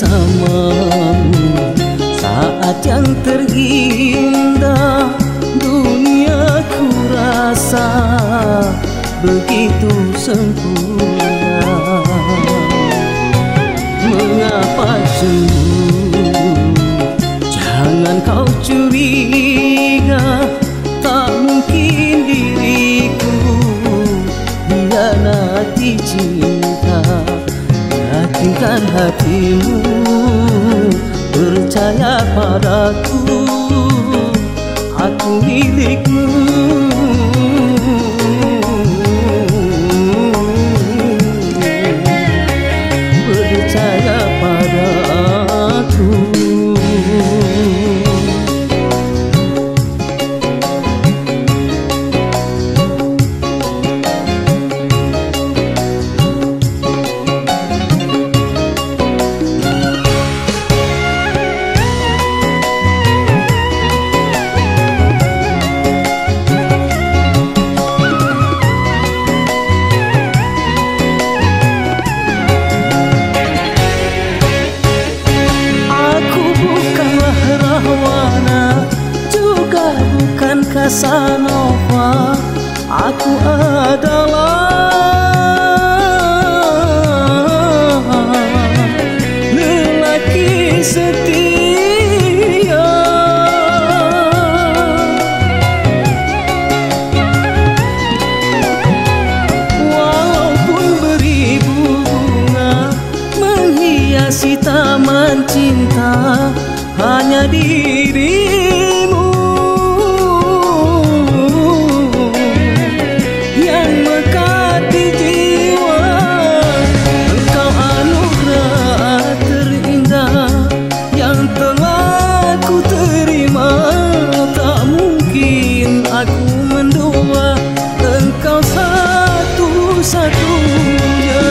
bersamamu, saat yang terindah dunia ku rasa begitu sempurna. Mengapa cemburu? Jangan kau curiga, tak mungkin diriku hianati cinta. Yakinkan hatimu, percaya padaku, aku milikmu. Percaya padaku. Casanova, aku adalah lelaki setia. Walaupun beribu bunga menghiasi taman cinta, hanya dirimu yang mekar di jiwa. Engkau anugerah terindah yang telah ku terima. Tak mungkin aku mendua, engkau satu-satunya.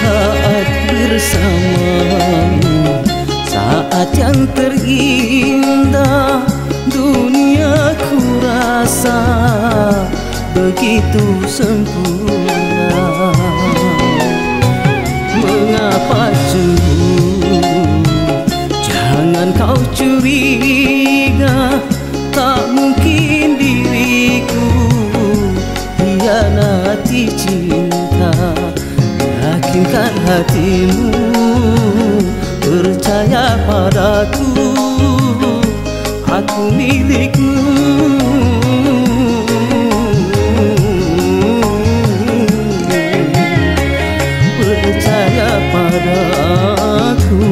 Saat bersamamu, saat yang terindah dunia ku rasa begitu sempurna. Mengapa cemburu? Jangan kau curiga, tak mungkin diriku hianati cinta. Yakinkan hatimu, percaya padaku, aku milikmu. Percaya padaku.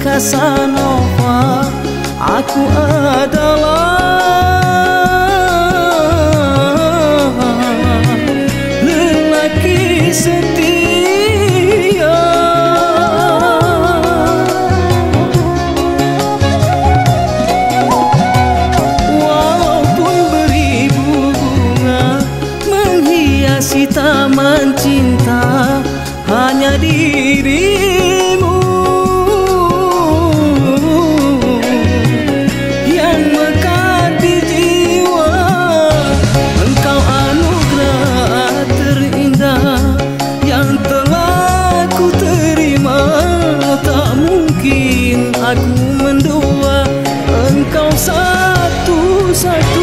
Casanova, aku adalah lelaki setia. Walaupun beribu bunga menghiasi taman cinta, hanya dirimu yang mekar di jiwa. Engkau anugerah terindah yang telah ku terima. Tak mungkin aku mendua, engkau satu-satunya.